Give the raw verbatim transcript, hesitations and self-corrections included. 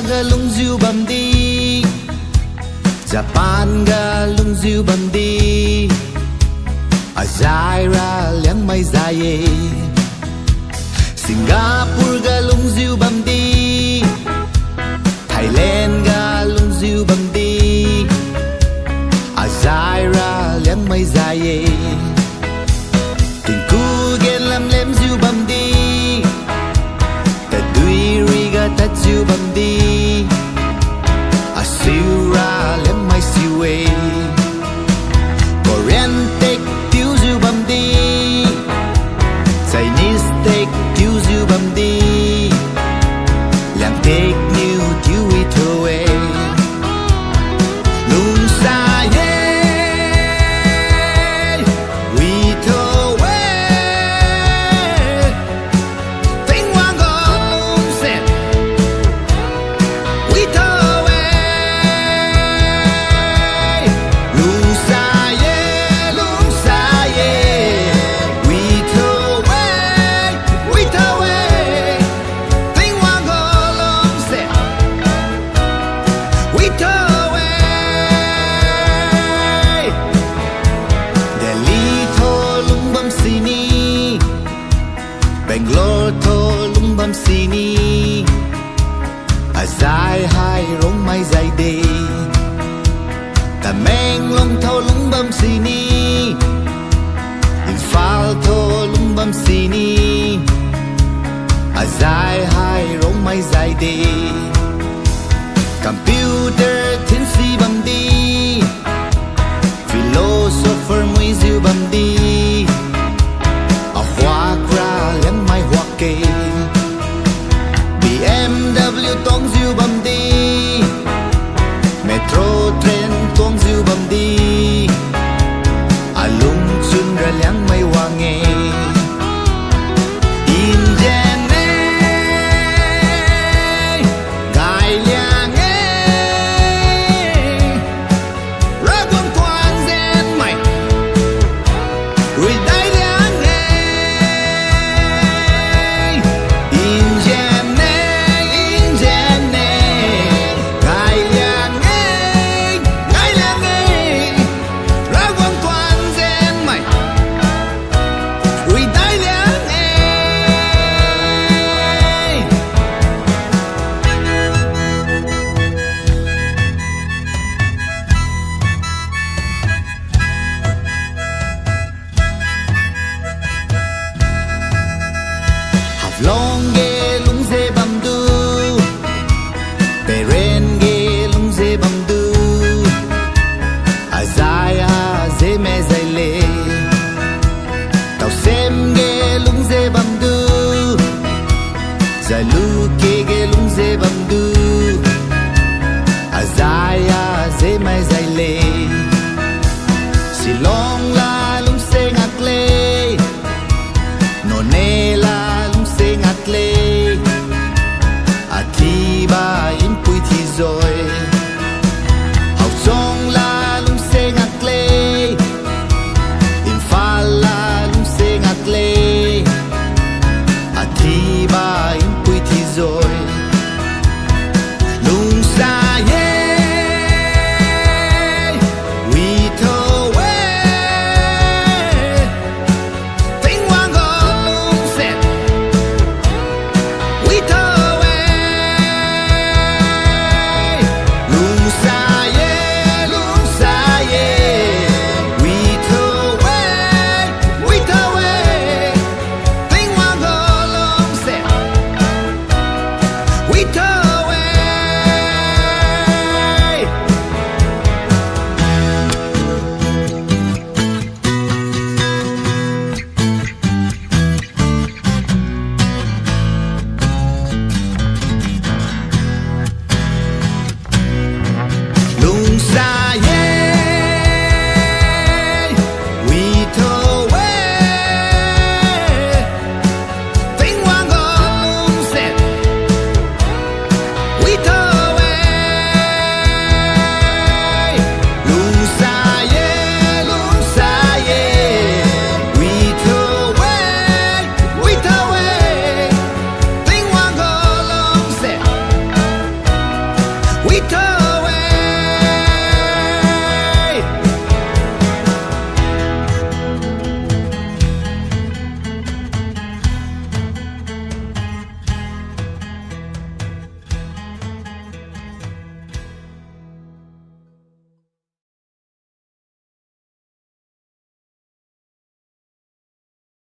ga lungjiu bamdi, Japan ga lungjiu bamdi, azai ra Liangmai jai-e. Singapore ga lungjiu bamdi, Thailand ga lungjiu bamdi, azai ra Liangmai jai-e. Tingku genlam lemjiu bamdi, tadui riga tadjiu bamdi, asiu ra Liangmai siu-e. Korean tek tiujiu bamdi, Chinese tek tiujiu bamdi, Liang tek niu tiu witho-e. Lungsa ye, witho-e. Tingwang gu lungse, witho-e. Lungsa ye, lungsa ye, witho-e, witho-e. Tingwang gu lungse, witho-e. Delhi tho lungbam sini, Bangalore tho lungbam sini, azai hai Rongmai jaide. Tamenglong tho lungbam sini, Imphal tho lungbam sini, azai hai Rongmai jaide. Computer thinsi bamdi, philosopher muijiu bamdi, ahuak ra Liangmai huak-e. B M W tuangjiu bamdi, metro train tuangjiu bamdi, alungchun ra Liangmai wang-e. Indian ne, gai Liang-e. Ravguangc tuan jenmai, ridai Liang-e. Indian ne, Indian ne, gai Liang-e, gai Liang-e. Ravguangc tuan jenmai, ridai Liang-e. Haflong ge lungjiu bamdu, Peren ge lungjiu bamdu, azai a jeme jaile. Taosem ge lungjiu bamdu, jailu